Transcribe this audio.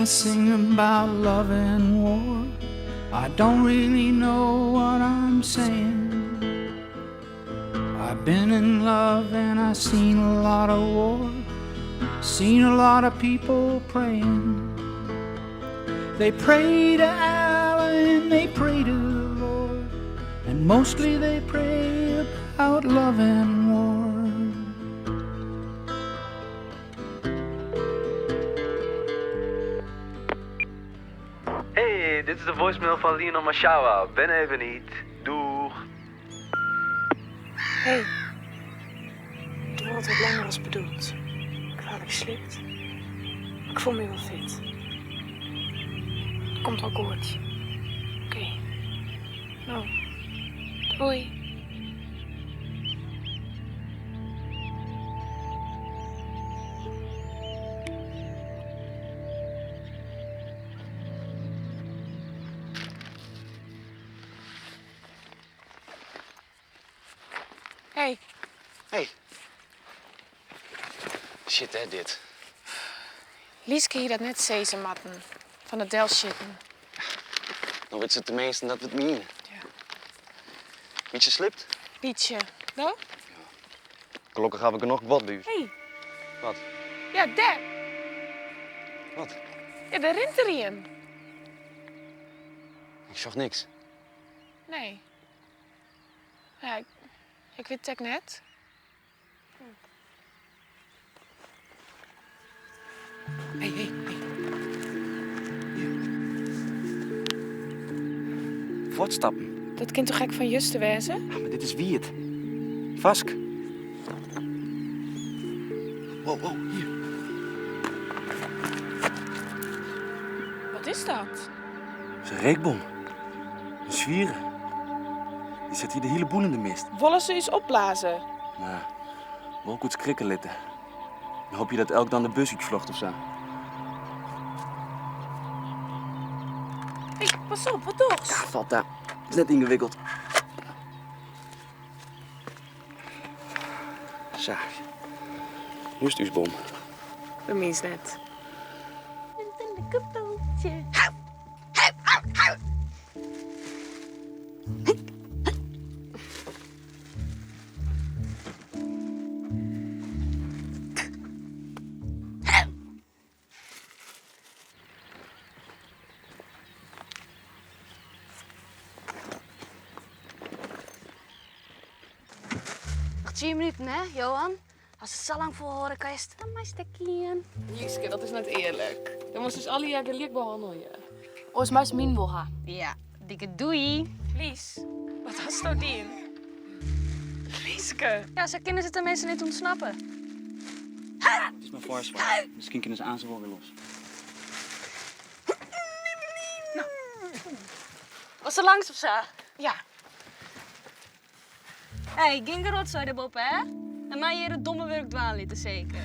I sing about love and war, I don't really know what I'm saying. I've been in love and I've seen a lot of war, seen a lot of people praying. They pray to Allah and they pray to the Lord, and mostly they pray about love and war. Hey, dit is de voicemail van Lionel Mashawa. Ben even niet. Doeg. Hey. Het wordt wat langer als bedoeld. Kwalijk slipt. Maar ik voel me wel fit. Het komt wel goed. Oké. Nou. Doei. Hey. Hey. Shit, hè, dit. Lieske hier dat net sizze moatten. Fan it delsjitten. Dan wit se teminsten dat we it miene. Ja. Bytsje slipt? Bytsje. No? Gelokkich ha we genôch guod by ús. Hey. Wat? Ja, dêr. Wat? Ja, dêr rint der ien. Ik sjoch niks. Nee. Ja, ik wit it ek net. Hey, hey, hey. Hier. Fuotstappen. Dat kin toch ek fan juster wêze? Ja, mar dit is wiet. Farsk. Wow, wow, hier. Wat is dat? Dat is in reekbom. In swiere. Dy set hjir de hiele boel yn de mist. Wolle se ús opblaze? Nou, wol goed skrikke litte. Dan hoopje dat elk dan de bus útfljocht of sa. Hey, pas op, wat dochst? Ja, falt ta. Is net yngewikkeld. Sa. Nu is it ús bom. Dat mienst net. Noch tsien minuten, hè, Johan? Ast it sa lang folhâlde kinst, dan meist ek gean. Lieske, dat is net earlik. Do moatst ús allegear gelyk behannelje. Oars meist myn wol ha. Ja, dikke doei. Lies, wat hasto dien? Lieske! Ja, sa kinne se teminsten net ûntsnappe. It is mar foarswar. Miskien kinne se aanst wol wer los. Was der langs of sa? Ja. Hey, gjin gerotsoai derboppe, hè? En my hjir it domme wurk dwaan litte, seker.